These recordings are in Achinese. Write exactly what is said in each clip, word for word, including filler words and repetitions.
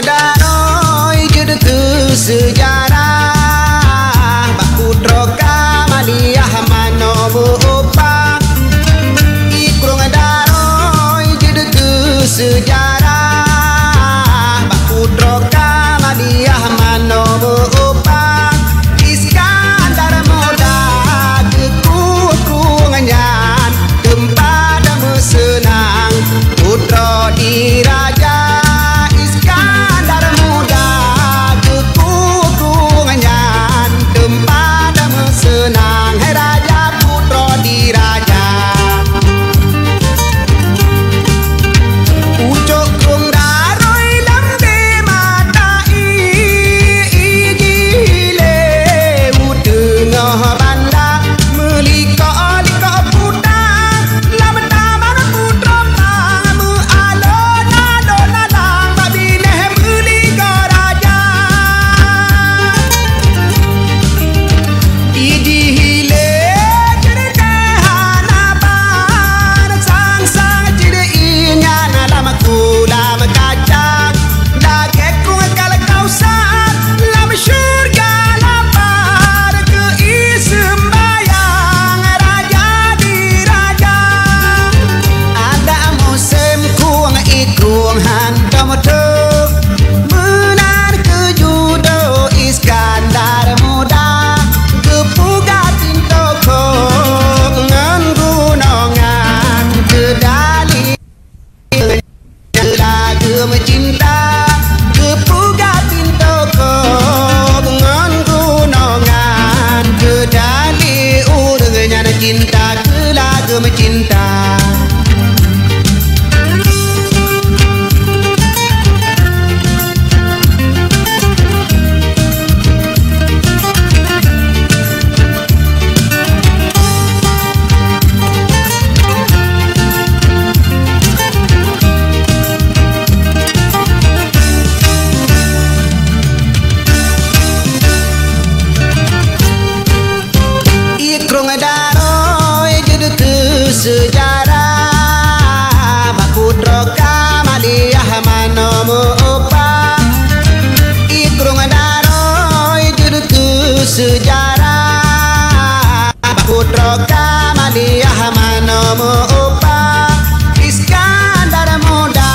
Daroi jeuet keu seujarah, bak putroe Kamaliah manoe meu-upah. I Krueng Daroi jeuet keu seujarah, bak putroe Kamaliah manoe meu-upah. Iskandar Muda geukueh krueng nyan teumpat meuseunang. Putroe diraja Iskandar Muda geukueh krueng nyan teumpat meuseunang. Hai raja, putroe diraja. Ucok krueng Daroi lam di mata ie, ie jih lé u teungoh banda. Meulikok-likok puta lam taman putroe pang, meualon-alon lalang bak binéh meuligoe raja. Idih ilée ceureutéh hana ban, sang-sang cit ie nyan lam kulam kaca. Lagée krueng Al-Kausar lam syeuruga lapar, keu ie seumbayang raja di raja. Adak musém krueng ie krueng hantom trok, meunan keuh judo Iskandar Muda geupeugah pintoe kok ngon gunongan keu dali. Keu lagée meucinta, geupeugah pintoe kok ngon gunongan keu dali ureuëng nyan cinta keu lagée meucinta. Ie krueng Daroi jeuet keu seujarah, bak putroe Kamaliah manoe meu-upah. Ie krueng Daroi jeuet keu seujarah, bak putroe Kamaliah manoe meu-upah. Iskandar Muda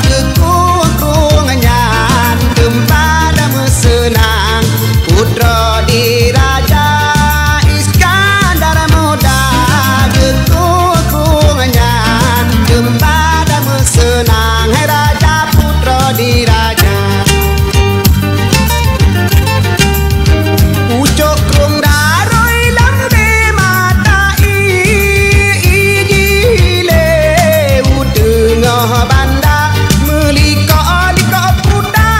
geukueh krueng nyan teumpat meuseunang. Putroe diraja Iskandar Muda geukueh krueng nyan teumpat meuseunang. Hai raja, putroe diraja. Ucok krueng Daroi lam di mata ie, ie jih lé u teungoh banda. Meulikok-likok puta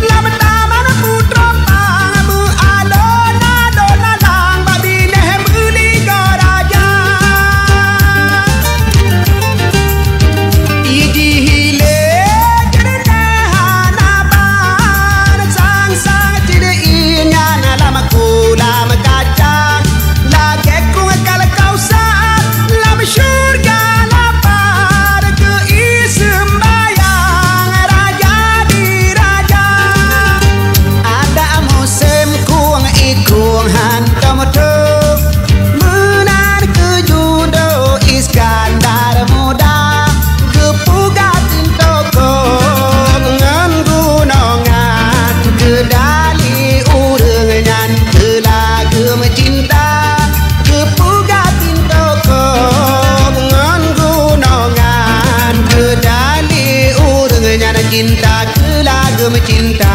lam taman putroe pang, meualon-alon lalang bak binéh meuligoe raja. Idih ilée ceureutéh hana ban, sang-sang cit ie nyan lam kulam kaca. Lagée krueng Al-Kausar lam syeuruga lapar, keu ie seumbayang raja di raja. Adak musém krueng ie krueng hantom trok, meunan keuh judo Iskandar Muda geupeugah pintoe kok ngon gunongan keu dali ureuëng nyan keu lagée meucinta. Geupeugah pintoe kok ngon gunongan keu dali ureuëng nyan cinta keu lagée meucinta.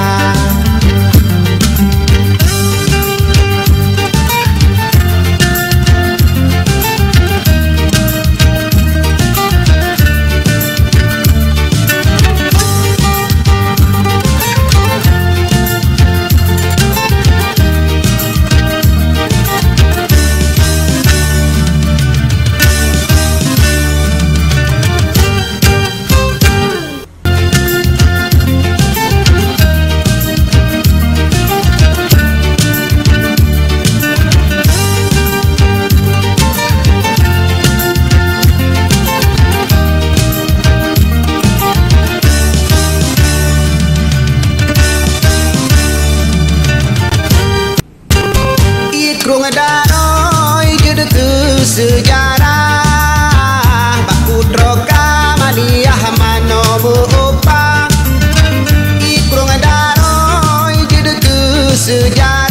Seujarah bak putroe ka maliah manoe meu-upah. I Krueng Daroi jeuet keu seujarah.